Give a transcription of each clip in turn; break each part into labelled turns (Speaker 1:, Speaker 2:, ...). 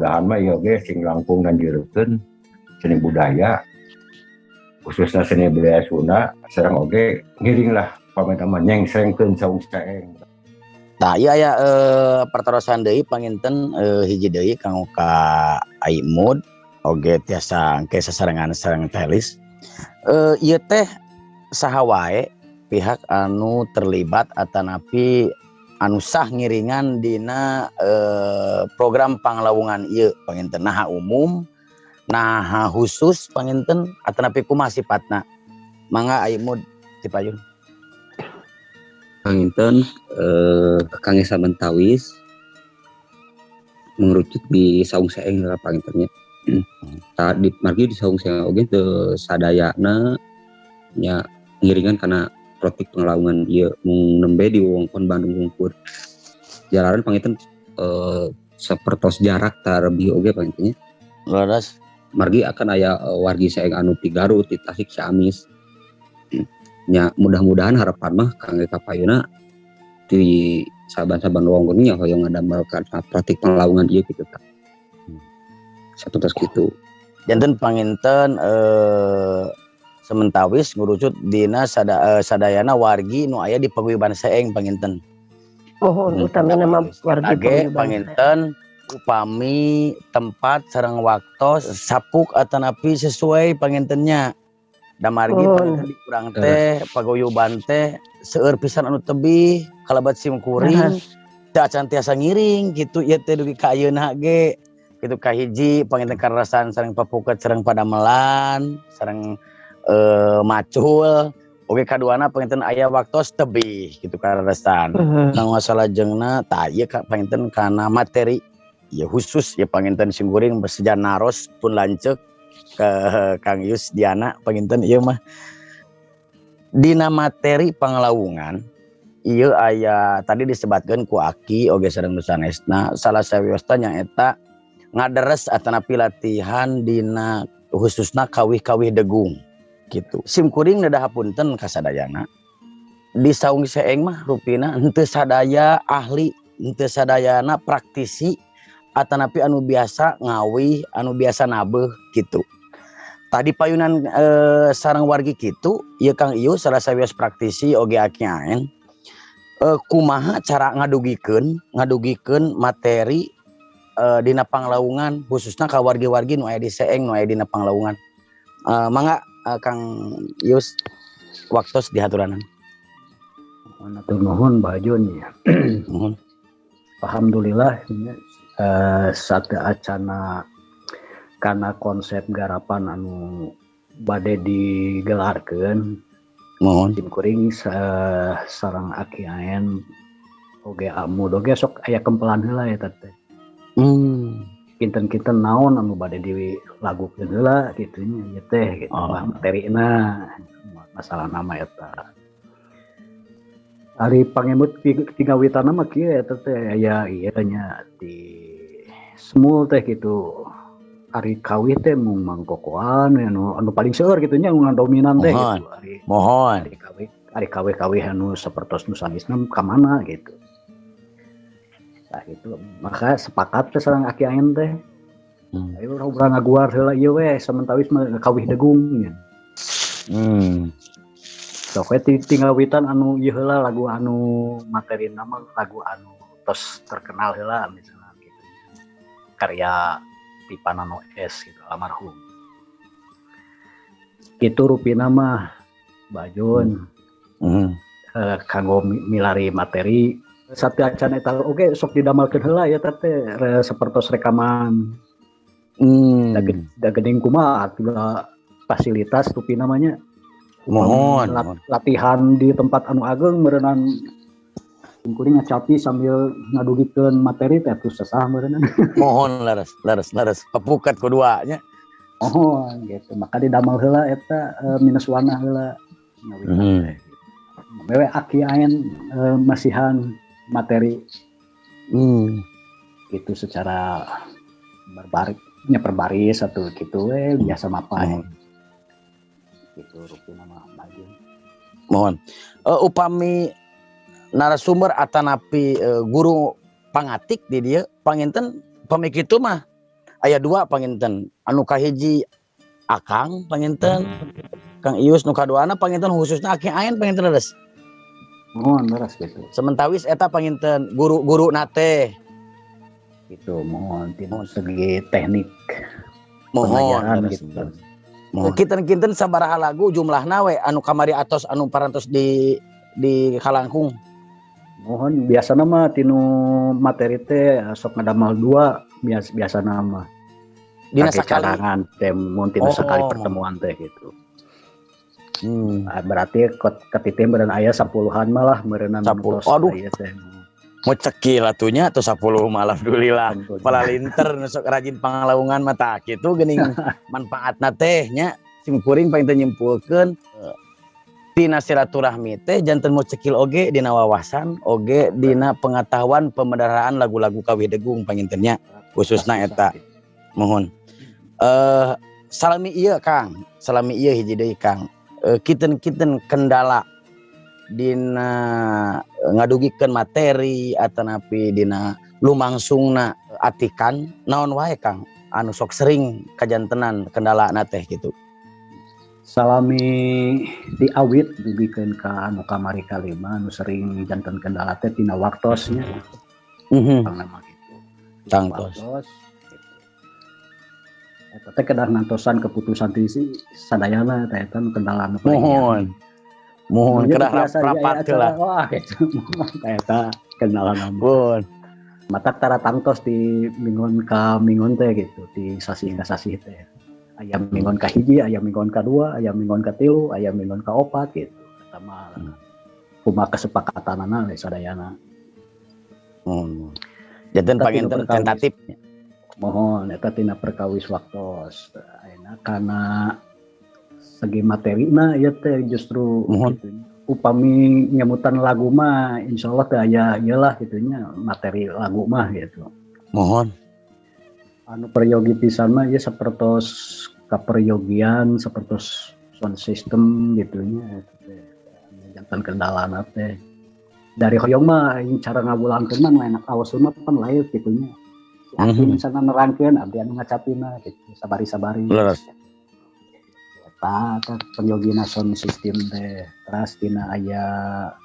Speaker 1: Mudah-mudahan mah ieu oge sing langkung nganjurkeun seni budaya, khususnya seni budaya Sunda, sareng oge ngiring lah pamita mah nyengsengkeun Saung Seeng.
Speaker 2: Tah, ieu aya pertarosan deui panginten, hiji deui kanggo ka Aimud oge tiasa engke sasarengan sareng Telis. Ieu teh saha wae pihak anu terlibat atanapi anu sah ngiringan dina program panglawungan ieu panginten, naha umum, naha khusus panginten, atanapi kumaha sifatna? Mangga, Aimud tipayun.
Speaker 3: Panginten kangge samentawis mengerucut di Saung Seeng lah pangintennya. Tah, di margi di Saung Seeng oge teu sadayana nya ngiringan kana praktik panglawungan ieu, mung nembe di wewengkon Bandung wungkul. Jalaran panginten sapertos jarak tarebih oge pangintennya.
Speaker 2: Leres.
Speaker 3: Margi akan aya wargi Seeng anu ti Garut, ti Tasik, Ciamis. Nya mudah-mudahan harapan mah kangge kapayuna di saban-saban wewengkon nya hoyong ngadamel kana praktik panglawungan ieu kitu tah. Sapertos kitu.
Speaker 2: Janten panginten sementawis ngurucut dina sadayana wargi nu aya di Paguyuban Seeng panginten.
Speaker 4: Mohon, utamina mah wargi
Speaker 2: Age
Speaker 4: Paguyuban Seeng.
Speaker 2: Panginten upami tempat sareng waktos sapuk atanapi sesuai pangintennya. Da margi
Speaker 4: Mohon.
Speaker 2: Panginten di kurang teh paguyuban teh seueur pisan anu tebih kalabat sim kuring teu acan tiasa ngiring kitu ieu teh dugi ka ayeuna ge kitu. Kahiji panginten karasan sareng papuket sareng padamelan sareng macul oge, kaduana panginten aya waktos tebih kitu karasan. Kang salajengna tah ieu ka panginten kana materi ya khusus ya panginten simkuring berseja naros pun lanceuk ke Kang Yus Diana. Panginten ieu mah dina materi panglawungan ieu aya tadi disebatkeun ku Aki oge sareng nu sanesna, salah sawiosna nyaeta ngaderes atanapi latihan dina khususna kawih-kawih degung gitu. Simkuring nedah hapunten kasadayana, di Saung Seeng mah rupina henteu sadaya ahli, henteu sadayana praktisi atanapi anu biasa ngawih, anu biasa nabeuh gitu. Tadi payunan sareng wargi kitu ieu Kang Ieu salah sawios praktisi oge Aki Aen, kumaha cara ngadugikeun ngadugikeun materi dina panglawungan khususna ka wargi-wargi nu aya di Seeng, nu aya dina panglawungan? Mangga Kang Yus, waktos dihaturanan.
Speaker 5: Hatur nuhun, Mbak ya.
Speaker 2: Nuhun.
Speaker 5: Alhamdulillah sateuacana kana konsep garapan anu bade digelarkeun,
Speaker 2: Mohon.
Speaker 5: Sim kuring sareng Aki Aen oge Amud oge sok aya kempelan heula eta teh. Kinten-kinten naon anu bade dilagukeun heula kitu nya ieu teh gitu.
Speaker 2: Oh.
Speaker 5: Materina masalah nama eta. Ari pangemut tingawitana mah kieu eta teh aya ieu nya di Smule teh gitu. Ari kawih teh mung mangkokoan anu anu paling seueur gitu nya, anu dominan teh
Speaker 2: Mohon.
Speaker 5: gitu. Ari
Speaker 2: Mohon.
Speaker 5: Ari kawih, ari kawih-kawih anu sapertos nu sanesna ka mana gitu. Nah itu maka sepakat teh sareng Aki Aen teh. Ayo urang ngaguar heula ieu we samentawis mah kawih degung nya. Sok we tinggal witan anu ieu heula, lagu anu materi nama lagu anu tos terkenal heula misalnya gitu. Karya Pipa Nano S gitu almarhum. Itu rupina mah, Bajun. Kanggo milari materi sateuacan eta oge sok didamelkeun heula ya teh sapertos rekaman. Da geuning kumaha atuh fasilitas rupina mah nya.
Speaker 2: Mohon, mohon.
Speaker 5: Latihan di tempat anu ageng meureunan kuring ngacapi sambil ngadugikeun materi teh atuh sesah meureunnan.
Speaker 2: Mohon, leres leres leres, papukat kedua nya.
Speaker 5: Mohon gitu. Maka didamel heula eta minus warna heula. Mewe Aki Aen masihan materi gitu secara berbaris nya, perbaris atau gitu we biasa mapay. Gitu rupina mah, Bajun.
Speaker 2: Mohon. Upami narasumber atanapi guru pangatik di dieu panginten pami kitu mah. Aya dua panginten, anu kahiji Akang panginten, Kang Ius, nu kaduana panginten khususna Aki Aen panginten, leres?
Speaker 5: Mohon, leres gitu.
Speaker 2: Sementawis eta panginten guru-guru teh.
Speaker 5: Gitu, mohon tina segi teknik
Speaker 2: Mohon.
Speaker 5: pengajaran
Speaker 2: Leres.
Speaker 5: gitu.
Speaker 2: Mohon. Kinten-kinten sabaraha lagu jumlahna we anu kamari atos anu parantos di kalangkung?
Speaker 5: Mohon, biasa mah tina materi teh sok ngadamal dua biasa nama.
Speaker 2: Dina
Speaker 5: Kangge
Speaker 2: sakali.
Speaker 5: Carangan teh mun tina sakali pertemuan teh gitu. Ah, berarti ketitih meureun aya 10-an malah meureunna.
Speaker 2: 10.
Speaker 5: Tos
Speaker 2: Aduh.
Speaker 5: aya teh.
Speaker 2: Mau cekil atunya atau 10 mah alhamdulillah.
Speaker 5: Alhamdulillah.
Speaker 2: Palalinter nu sok rajin pangalawungan mah tah kitu geuning manfaatna teh nya. Sim kuring paling teu nyimpulkeun tina silaturahmi teh janten mau cekil oge dina wawasan oge dina pengetahuan pemendaraan lagu-lagu kawih degung panginten nya, khususna eta. Mohon, salami ieu Kang, salami ieu hiji deui Kang. Kinten-kinten kendala dina ngadugikeun materi atanapi dina lumangsungna atikan naon wae Kang anu sok sering kajantenan kendalana teh gitu?
Speaker 5: Salami di awit dugikeun ka anu kamari kalima, anu sering janten kendala teh tina waktosnya. Pangna mah gitu.
Speaker 2: Tangtos.
Speaker 5: Waktos gitu. Eta teh kedah nantosan keputusan ti si sadayana teh, eta nu kendala anu paling.
Speaker 2: Mohon, mohon.
Speaker 5: Ieu
Speaker 2: Kedah
Speaker 5: biasa aya
Speaker 2: rapat
Speaker 5: acara,
Speaker 2: lah.
Speaker 5: Wah gitu. Eta kendala mah.
Speaker 2: Mohon.
Speaker 5: Matak tara tangtos di minggon ka minggon teh gitu, di sasih ka sasih teh. Aya minggon ka hiji, aya minggon ka dua, aya minggon ka tilu, aya minggon ka opat gitu. Eta mah kumaha kesepakatanana we sadayana.
Speaker 2: Mohon. Janten
Speaker 5: Eta tina
Speaker 2: panginten
Speaker 5: perkawis.
Speaker 2: Tentatif.
Speaker 5: Mohon, eta tina perkawis waktos. Ayeuna kana segi materina ieu teh justru
Speaker 2: Mohon.
Speaker 5: gitu. Upami nyemutan lagu mah insyaallah teh aya ieu lah gitu nya, materi lagu mah gitu.
Speaker 2: Mohon.
Speaker 5: Anu peryogi pisan mah ieu sapertos kaperyogian, sapertos sound system gitu nya, eta teh anu janten kendalana teh. Dari hoyong mah yang cara ngawulangkeun mah nu enak awas mah pan live gitu nya. Si Aki misalnya nerangkeun, abdi anu ngacapina gitu, sabari-sabari.
Speaker 2: Leres.
Speaker 5: Eta teh peryogina sound system teh, teras tina aya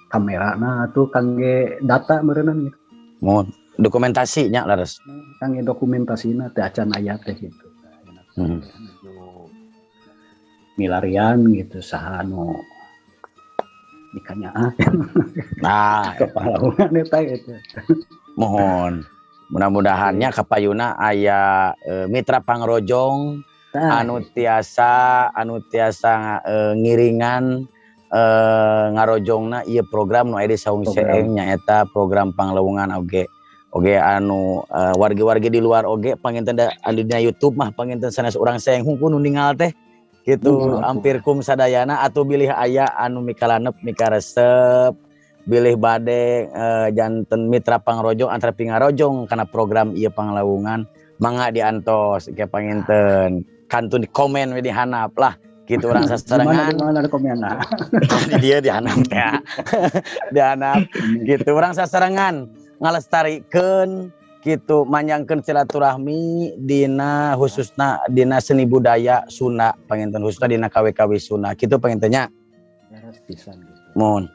Speaker 5: kamerana tuh kangge data meureunna gitu.
Speaker 2: Mohon. Dokumentasi nya, leres.
Speaker 5: Kangge dokumentasina teh acan aya teh gitu. Ayeuna teh nuju milarian gitu saha anu dikanyaah
Speaker 2: Nah,
Speaker 5: kepalawungan eta gitu.
Speaker 2: Mohon. Mudah-mudahannya kapayuna aya mitra pangrojong
Speaker 5: Tah,
Speaker 2: anu tiasa ngiringan ngarojongna ieu program nu aya di Saung
Speaker 5: Program.
Speaker 2: Seeng, nyaeta program panglawungan oge oge anu wargi-wargi di luar oge panginten da anu dina YouTube mah panginten sanes urang Seeng hungkul nu ningal teh gitu. Hampir kum sadayana atau bilih aya anu mikalanep, mikaresep, bilih bade janten mitra pangrojong antara pingarojong kana program ieu panglawungan, mangga diantos ke panginten kantun di komen we di handap lah gitu, urang
Speaker 5: Di mana
Speaker 2: sasarengan.
Speaker 5: Di mana komenna?
Speaker 2: Di dia di handap ya, di handap gitu, urang sasarengan ngalestarikeun gitu, manjangkeun silaturahmi dina khususna dina seni budaya Sunda panginten, khususna dina KWKW Sunda gitu pangintennya.
Speaker 5: Leres pisan gitu.
Speaker 2: Mohon,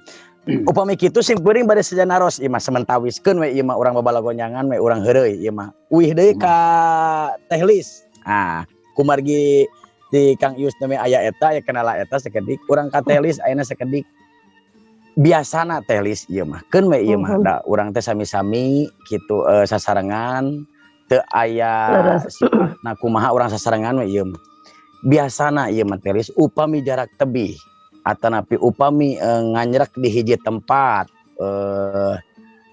Speaker 2: upami kitu sim kuring bade seja naros ieu mah, sementawiskeun we ieu mah, urang babalagonyangan we, urang heureuy ieu mah, uih deui ka Teh Lis. Ah, kumargi di Kang Ius nami aya eta ya kendala eta sakedik, urang ka Teh Lis ayeuna sakedik. Biasana Teh Lis ieu mah keun we ieu mah, da urang teh sami-sami gitu sasarengan teu aya sifatna kumaha, urang sasarengan we ieu mah. Biasana ieu mah Teh Lis, upami jarak tebih atanapi upami nganyrek di hiji tempat,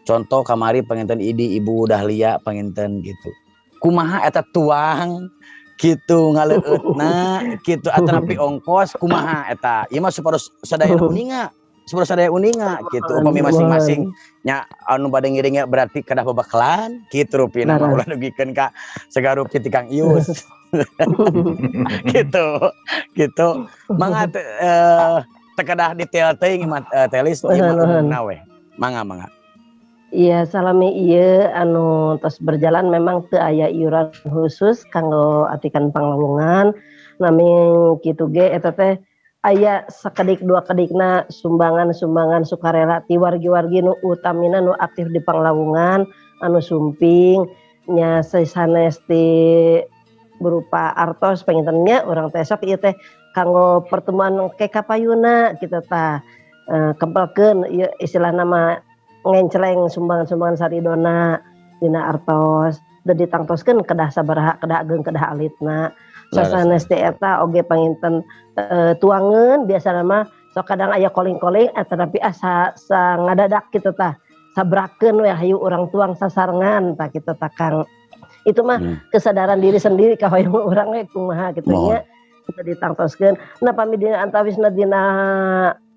Speaker 2: contoh kamari panginten Idi Ibu Dahlia panginten gitu, kumaha eta tuang gitu ngaleueutna gitu atanapi ongkos kumaha eta ieu mah, supados sadaya uninga, supados sadaya uninga gitu, upami masing-masing nya anu bade ngiringnya berarti kedah babakalan gitu rupina mah, ulah dugikeun ka sagarupi ti Kang Ius gitu gitu. Mangga teu kedah detail teuing mah, Teh Lis, ieu mah umumna we, mangga mangga.
Speaker 4: Iya, salami ieu anu tos berjalan memang teu aya iuran khusus kanggo atikan panglawungan. Naming kitu ge eta teh aya sakedik dua kedikna sumbangan-sumbangan sukarela ti wargi-wargi nu utamina nu aktif di panglawungan anu sumping nya, sanes ti berupa artos. Panginten nya urang teh sok ieu teh kanggo pertemuan ke kapayuna kitu tah, kempelkeun ieu istilah nama ngenceleng sumbangan-sumbangan saridona dina artos teu ditangtoskeun kedah sabaraha, kedah ageng, kedah alitna. Sasanes ti eta oge panginten tuangeun biasana mah sok kadang aya koling-koling tapi asa sa ngadadak kitu tah, sabrakeun we, hayu urang tuang sasarengan tah kitu tah, Kang. Itu mah kesadaran diri sendiri ka hoyong urang we kumaha kitu nya teu ditangtoskeun. Nah, pami dina antawisna dina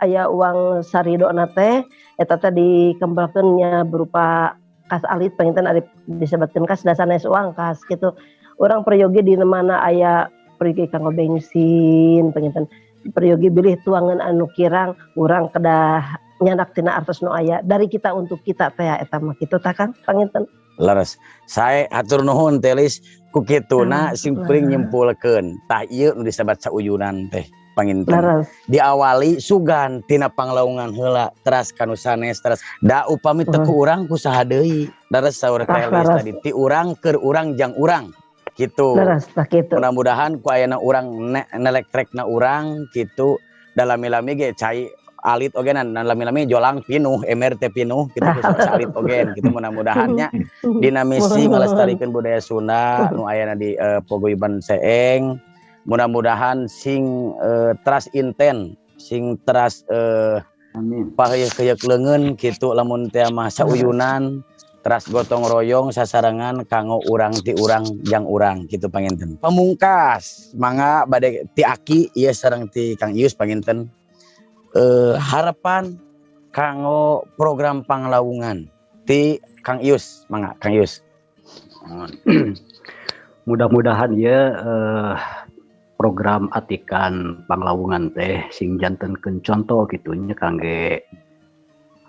Speaker 4: aya uang saridona teh eta teh dikembangkeun nya berupa kas alit. Panginten ari disebutkeun kas da sanes uang kas gitu. Urang peryogi di mana aya peryogi kanggo bensin, panginten peryogi bilih tuangan anu kirang, urang kedah nyandak tina artos nu aya dari kita untuk kita teh eta mah kitu tah, Kang, panginten.
Speaker 2: Leres. Sae, hatur nuhun, Telis. Ku kituna sim kuring nyimpulkeun tah ieu nu disebat sauyunan teh panginten. Diawali sugan tina panglaungan heula, teras kanu sanes, teras da upami teu ku urang, ku saha deui? Leres saur Telis tadi, ti urang keur urang jang urang gitu.
Speaker 4: Leres tah kitu.
Speaker 2: Mudah-mudahan ku ayana urang nelek trekna urang gitu, da lami-lami ge cai alit oge nan lami-lami jolang pinuh, MRT pinuh gitu, ku alit oge gitu. Mudah-mudahan nya dina misi ngalestarikeun budaya Sunda nu ayana di Paguyuban Seeng, mudah-mudahan sing teras inten, sing teras
Speaker 5: Amin.
Speaker 2: Paheuyeuk leungeun gitu lamun teh mah, sauyunan teras gotong royong sasarengan kanggo urang ti urang jang urang gitu panginten. Pamungkas, mangga bade ti Aki ieu sareng ti Kang Ius panginten, harapan kanggo program panglawungan. Ti Kang Ius, mangga Kang Ius.
Speaker 5: Mudah-mudahan ya program atikan panglawungan teh sing jantenkeun contoh kitu nya kangge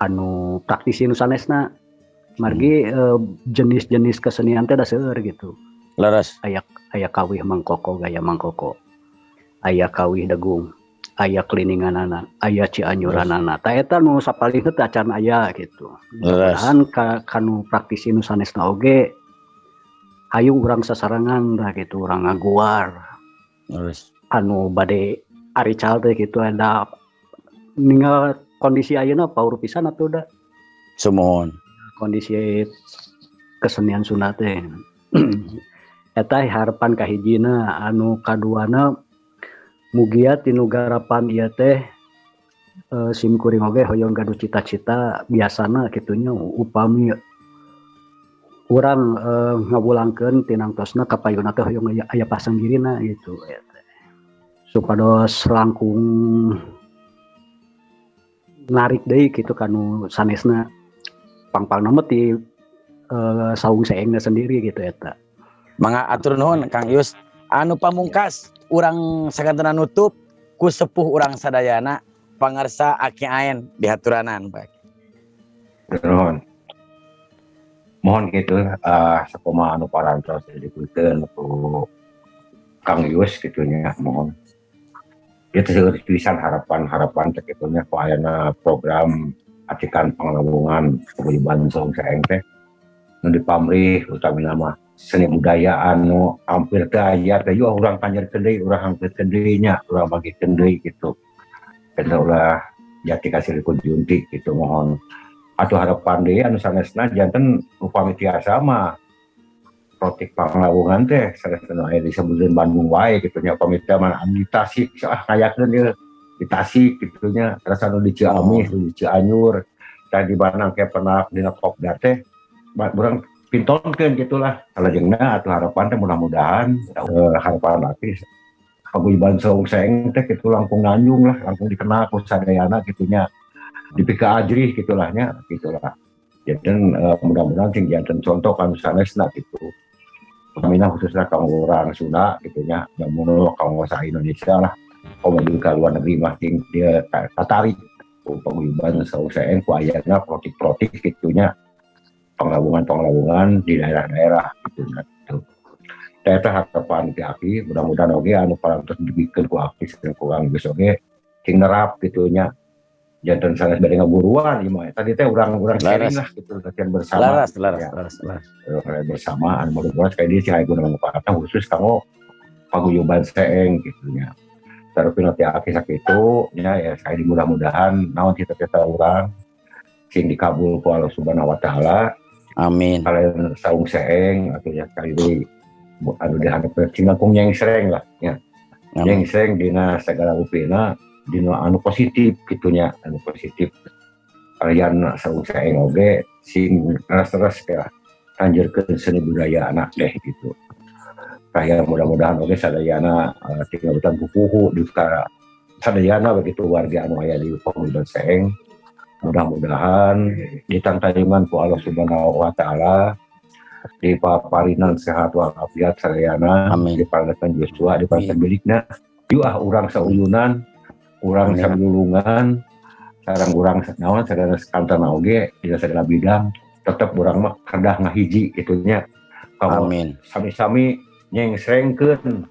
Speaker 5: anu praktisi nu sanesna, margi jenis-jenis kesenian teh da seueur gitu. Aya aya kawih mangkoko, gaya mangkoko, aya kawih degung, aya klininganana, aya cianjuranana. Tah, eta nu sapalih teh acan aya gitu. Mudah-mudahan ka kanu praktisi nu sanesna oge hayu urang sasarengan lah gitu, urang ngaguar anu bade arical teh gitu. Ada ninggal kondisi ayeuna paur pisan atuh da.
Speaker 2: Sumuhun.
Speaker 5: Kondisi kesenian Sunda teh eta harapan kahijina. Anu kaduana, mugia tinu garapan ieu teh sim kuring oge hoyong gaduh cita-cita. Biasana kitunya upami urang ngawulangkeun tinangtosna kapayuna teh hoyong aya pasanggirina gitu supados langkung narik deui gitu kanu sanesna, pangpangna mah ti saung seengna sendiri gitu eta.
Speaker 2: Mangga, atur nuhun, Kang Yus. Anu pamungkas, urang sakantena nutup ku sepuh urang sadayana, pangarsa Aki Aen dihaturanan, Pak.
Speaker 1: Nuhun. Mohon gitu sakumaha anu parantos disebutkeun ku Kang Yus gitu nya, mohon. Itu seueur pisan harapan-harapan teh kitu nya ku ayana program atikan panglawungan Paguyuban Saung Seeng teh nu dipamrih utamina mah seni budaya anu hampir teu aya teh, yeuh urang panjerkeun deui, urang hangkeutkeun deui nya, urang bangkitkeun deui gitu. Kita ulah jati kasil ku junti gitu, mohon. Atuh harapan deui anu sanesna janten upami tiasa mah protik panglawungan teh sanesna aya disebutkeun Bandung wae gitu nya, upami teh mah di Tasik ah ngayakeun ieu di Tasik gitu nya, terus anu di Ciamis, di Cianjur, tah di mana ke pernah dina kopdar teh urang pintonkeun gitulah. Salajengna atuh harapan teh mudah-mudahan harapan laki Paguyuban Saung Seeng teh kitu langkung nanjung lah, langkung dikenal ku sadayana kitu nya, dipika ajrih gitulah nya gitulah. Janten mudah-mudahan sing janten contoh kanu sanesna gitu. Utamina khususnya kanggo urang Sunda gitu nya, lamun kanggo sa Indonesia lah, komo ka luar negeri mah sing dia tatarik ku Paguyuban Saung Seeng ku ayana protik-protik kitu nya. Panglawungan-panglawungan di daerah-daerah gitu. Nah, gitu. Eta harapan ti aki, mudah-mudahan oge anu parantos dibikeun ku aki sareng ku Kang Yus oge cing nerap gitu nya, janten sanes bade ngaguruan ieu mah. Tadi teh urang-urang sharing lah gitu, latihan bersama.
Speaker 2: Laras, laras,
Speaker 1: Ya.
Speaker 2: laras, laras.
Speaker 1: Latihan bersama anu mudah-mudahan sekali deui sing aya guna manfaatna khusus kanggo paguyuban Seeng gitu nya. Tapi nanti aki sakitu nya ya, sekali mudah-mudahan naon cita-cita urang sing dikabul ku Allah Subhanahu wa Taala.
Speaker 2: Amin.
Speaker 1: Kalian saung Seeng atau ya sekali deui anu diharapkeun sing langkung nyengsreng lah ya.
Speaker 2: Amin.
Speaker 1: Nyengsreng dina segala rupina, dina anu positif gitu nya, anu positif. Kalian saung Seeng oge sing teras-teras ya anjurkeun seni budaya anak deh gitu. Kaya mudah-mudahan oge sadayana tinggal hutan pupuhu di sadayana begitu warga anu aya di Paguyuban Seeng mudah-mudahan ditangtayungan ku Allah Subhanahu wa Taala, dipaparinan sehat walafiat sadayana.
Speaker 2: Amin.
Speaker 1: Diparantos yuswa, diparantos milikna. Yuk ah, urang sauyunan, urang
Speaker 2: Amin.
Speaker 1: Sabilulungan sareng urang naon sadayana kantana oge dina segala bidang tetep urang mah kedah ngahiji kitu nya. Kanggo
Speaker 2: Amin.
Speaker 1: sami-sami nyengsrengkeun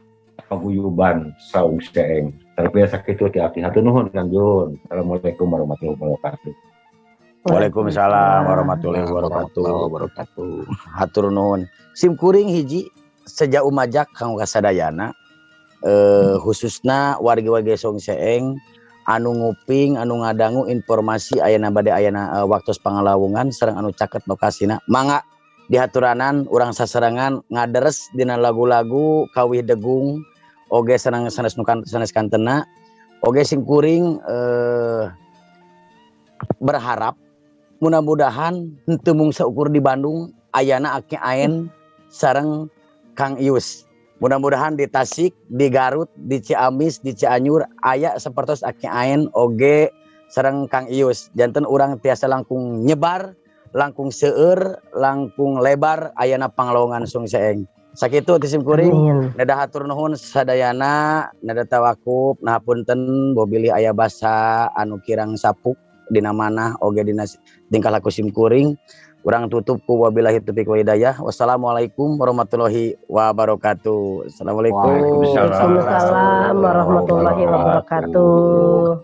Speaker 1: paguyuban Saung Seeng. Tapi sakitu ti abdi, hatur nuhun, Kang Jun. Assalamualaikum warahmatullahi wabarakatuh.
Speaker 2: Waalaikumsalam warahmatullahi wabarakatuh.
Speaker 3: Wabarakatuh.
Speaker 2: Hatur nuhun. Sim kuring hiji seja umajak kanggo kasadayana, khususna wargi-wargi Saung Seeng anu nguping, anu ngadangu informasi ayana bade ayana waktos pangalawungan sareng anu caket lokasina, mangga dihaturanan urang sasarengan ngaderes dina lagu-lagu kawih degung oge sareng sanes nu sanes kantena oge. Sim kuring berharap mudah-mudahan henteu mung saukur di Bandung ayana Aki Aen sareng Kang Ius. Mudah-mudahan di Tasik, di Garut, di Ciamis, di Cianjur aya sapertos Aki Aen oge sareng Kang Ius. Janten urang tiasa langkung nyebar, langkung seueur, langkung lebar ayana panglawungan Saung Seeng. Sakitu ti sim kuring.
Speaker 4: Amin.
Speaker 2: Neda hatur nuhun sadayana, neda tawakuf, nah punten bobilih aya basa anu kirang sapuk dina manah oge dina tingkah laku sim kuring. Urang tutup ku wabillahi taufiq wa hidayah. Wassalamualaikum warahmatullahi wabarakatuh. Assalamualaikum.
Speaker 1: Waalaikumsalam.
Speaker 4: Waalaikumsalam warahmatullahi wabarakatuh.